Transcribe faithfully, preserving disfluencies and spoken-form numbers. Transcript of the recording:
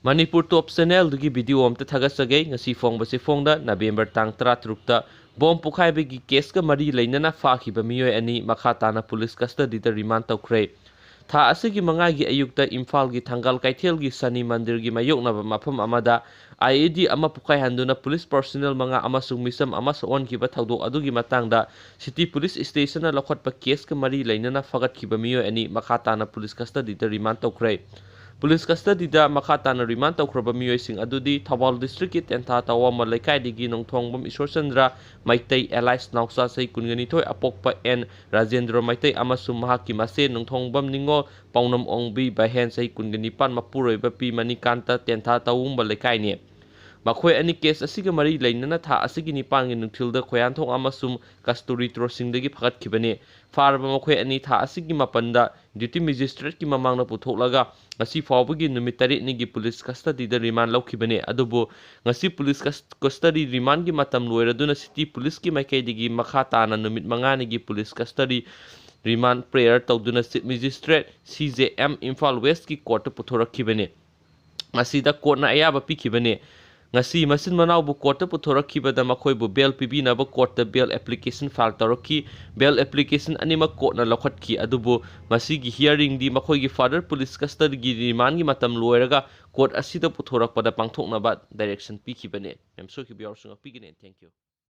ꯃꯅꯤꯄꯨꯔ ꯇꯣꯞ ꯆꯦꯅꯦꯜꯗꯨꯒꯤ video ꯑꯝꯇ ꯊꯥꯒꯠꯆꯒꯦ꯫ ꯉꯁꯤ ꯐꯣꯡꯕꯁꯤ ꯐꯣꯡꯗ November ꯇꯥꯡ ꯇꯔꯥꯇꯔꯨꯛꯇ ꯕꯣꯝ ꯄꯣꯈꯥꯏꯕꯒꯤ ꯀꯦꯁꯀ ꯃꯔꯤ ꯂꯩꯅꯅ ꯐꯥꯈꯤꯕ ꯃꯤꯑꯣꯏ ꯑꯅꯤ ꯃꯈꯥ ꯇꯥꯅ ꯄꯨꯂꯤꯁ ꯀꯁꯇꯗꯤꯗ ꯔꯤꯃꯥꯟ ꯇꯧꯈ꯭ꯔꯦ꯫ ꯊꯥ ꯑꯁꯤꯒꯤ ꯃꯉꯥꯒꯤ ꯑꯌꯨꯛꯇ ꯏꯝꯐꯥꯜꯒꯤ ꯊꯪꯒꯥꯜ ꯀꯩꯊꯦꯜꯒꯤ ꯁꯅꯤ ꯃꯟꯗꯤꯔꯒꯤ ꯃꯥꯌꯣꯛꯅꯕ ꯃꯐꯝ ꯑꯃꯗ ꯑꯥꯏ ꯏ ꯗꯤ ꯑꯃ ꯄꯣꯈꯥꯏꯍꯟꯗꯨꯅ ꯄꯨꯂꯤꯁ ꯄꯔꯁꯣꯅꯦꯜ ꯃꯉꯥ ꯑꯃꯁꯨꯡ ꯃꯤꯆꯝ ꯑꯃ ꯁꯣꯛꯍꯟꯈꯤꯕ ꯊꯧꯗꯣꯛ ꯑꯗꯨꯒꯤ ꯃꯇꯥꯡꯗ ꯁꯤꯇꯤ ꯄꯨꯂꯤꯁ ꯁ꯭ꯇꯦꯁꯟꯅ ꯂꯧꯈꯠꯄ ꯀꯦꯁꯀ ꯃꯔꯤ ꯂꯩꯅꯅ ꯐꯒꯠꯈꯤꯕ ꯃꯤꯑꯣꯏ ꯑꯅꯤ ꯃꯈꯥ ꯇꯥꯅ ꯄꯨꯂꯤꯁ ꯀꯁꯇꯗꯤꯗ ꯔꯤꯃꯥꯟ ꯇꯧꯈ꯭ꯔꯦ꯫ ꯄꯨꯂꯤꯁ ꯀꯁꯇꯗꯤꯗ ꯃꯈꯥ ꯇꯥꯅ ꯔꯤꯃꯥꯟ ꯇꯧꯈ꯭ꯔꯕ ꯃꯤꯑꯣꯏꯁꯤꯡ ꯑꯗꯨꯗꯤ ꯊꯧꯕꯥꯜ ꯗꯤꯁꯇ꯭ꯔꯤꯛꯀꯤ ꯇꯦꯟꯊꯥ ꯇꯋꯥꯃ ꯂꯩꯀꯥꯏꯗꯒꯤ ꯅꯣꯡꯊꯣꯡꯕꯝ ꯏꯁꯣꯔꯆꯟꯗ꯭ꯔ ꯃꯩꯇꯩ ꯑꯦꯂꯥꯏꯁ ꯅꯥꯎꯆꯥ ꯆꯍꯤ ꯀꯨꯟꯒ ꯅꯤꯊꯣꯏ, ꯑꯄꯣꯛꯄ ꯑꯦꯟ ꯔꯥꯖꯦꯟꯗ꯭ꯔ ꯃꯩꯇꯩ ꯑꯃꯁꯨꯡ ꯃꯍꯥꯛꯀꯤ ꯃꯆꯦ ꯅꯣꯡꯊꯣꯡꯕꯝ ꯅꯤꯉꯣꯜ ꯄꯥꯎꯅꯝ ꯑꯣꯡꯕꯤ ꯕꯍꯦꯟ ꯆꯍꯤ ꯀꯨꯟꯒ ꯅꯤꯄꯥꯟ, ꯃꯄꯨꯔꯣꯏꯕ ꯄꯤ ꯃꯅꯤꯀꯥꯟꯇ ꯇꯦꯟꯊꯥ ꯇꯋꯨꯡꯕ ꯂꯩꯀꯥꯏꯅꯤ꯫ ꯃꯈꯣꯏ ꯑꯅꯤ ꯀꯦꯁ ꯑꯁꯤꯒ ꯃꯔꯤ ꯂꯩꯅꯅ ꯊꯥ ꯑꯁꯤꯒꯤ ꯅꯤꯄꯥꯟꯒꯤ ꯅꯨꯡꯊꯤꯜꯗ ꯈꯣꯌꯥꯟꯊꯣꯡ ꯑꯃꯁꯨꯡ ꯀꯁꯇꯨꯔꯤ ꯇ꯭ꯔꯣꯁꯤꯡꯗꯒꯤ ꯐꯒꯠꯈꯤꯕꯅꯤ꯫ ꯐꯥꯔꯕ ꯃꯈꯣꯏ ꯑꯅꯤ ꯊꯥ ꯑꯁꯤꯒꯤ ꯃꯥꯄꯟꯗ ꯗ꯭ꯌꯨꯇꯤ ꯃꯦꯖꯤꯁꯇ꯭ꯔꯦꯠꯀꯤ ꯃꯃꯥꯡꯗ ꯄꯨꯊꯣꯛꯂꯒ ꯉꯁꯤ ꯐꯥꯎꯕꯒꯤ ꯅꯨꯃꯤꯠ ꯇꯔꯦꯠꯅꯤꯒꯤ ꯄꯨꯂꯤꯁ ꯀꯁꯇꯗꯤꯗ ꯔꯤꯃꯥꯟ ꯂꯧꯈꯤꯕꯅꯤ꯫ ꯑꯗꯨꯕꯨ ꯉꯁꯤ ꯄꯨꯂꯤꯁ ꯀꯁ-, ꯀꯁꯇꯗꯤ ꯔꯤꯃꯥꯟꯒꯤ ꯃꯇꯝ ꯂꯣꯏꯔꯗꯨꯅ ꯁꯤꯇꯤ ꯄꯨꯂꯤꯁꯀꯤ ꯃꯥꯏꯀꯩꯗꯒꯤ ꯃꯈꯥ ꯇꯥꯅ ꯅꯨꯃꯤꯠ ꯃꯉꯥꯅꯤꯒꯤ ꯄꯨꯂꯤꯁ ꯀꯁꯇꯗꯤ ꯔꯤꯃꯥꯟ ꯄ꯭ꯔꯦꯌꯔ ꯇꯧꯗꯨꯅ ꯆꯤꯐ ꯃꯦꯖꯤꯁꯇ꯭ꯔꯦꯠ ꯁꯤ ꯖꯦ ꯑꯦꯝ ꯏꯝꯐꯥꯜ ꯋꯦꯁꯀꯤ ꯀꯣꯔꯠꯇ ꯄꯨꯊꯣꯔꯛꯈꯤꯕꯅꯤ꯫ ꯃꯁꯤꯗ ꯀꯣꯔꯠꯅ ꯑꯌꯥꯕ ꯄꯤꯈꯤꯕꯅꯤ꯫ ꯉꯁꯤ ꯃꯆꯤꯟ ꯃꯅꯥꯎꯕꯨ ꯀꯣꯔꯠꯇ ꯄꯨꯊꯣꯔꯛꯈꯤꯕꯗ ꯃꯈꯣꯏꯕꯨ ꯕꯦꯜ ꯄꯤꯕꯤꯅꯕ ꯀꯣꯔꯠꯇ ꯕꯦꯜ ꯑꯦꯄ꯭ꯂꯤꯀꯦꯁꯟ ꯐꯥꯏꯜ ꯇꯧꯔꯛꯈꯤ꯫ ꯕꯦꯜ ꯑꯦꯄ꯭ꯂꯤꯀꯦꯁꯟ ꯑꯅꯤꯃꯛ ꯀꯣꯔꯠꯅ ꯂꯧꯈꯠꯈꯤ꯫ ꯑꯗꯨꯕꯨ ꯃꯁꯤꯒꯤ ꯍꯤꯌꯥꯔꯤꯡꯗꯤ ꯃꯈꯣꯏꯒꯤ ꯐꯥꯗꯔ ꯄꯨꯂꯤꯁ ꯀꯁꯇꯗꯤꯒꯤ ꯔꯤꯃꯥꯟꯒꯤ ꯃꯇꯝ ꯂꯣꯏꯔꯒ ꯀꯣꯔꯠ ꯑꯁꯤꯗ ꯄꯨꯊꯣꯔꯛꯄꯗ ꯄꯥꯡꯊꯣꯛꯅꯕ ꯗꯥꯏꯔꯦꯛꯁꯟ ꯄꯤꯈꯤꯕꯅꯤ꯫ ꯃꯦꯝ, ꯁꯣꯏꯈꯤꯕ ꯌꯥꯎꯔꯁꯨ ꯉꯥꯛꯄꯤꯒꯅꯤ꯫ Thank you꯫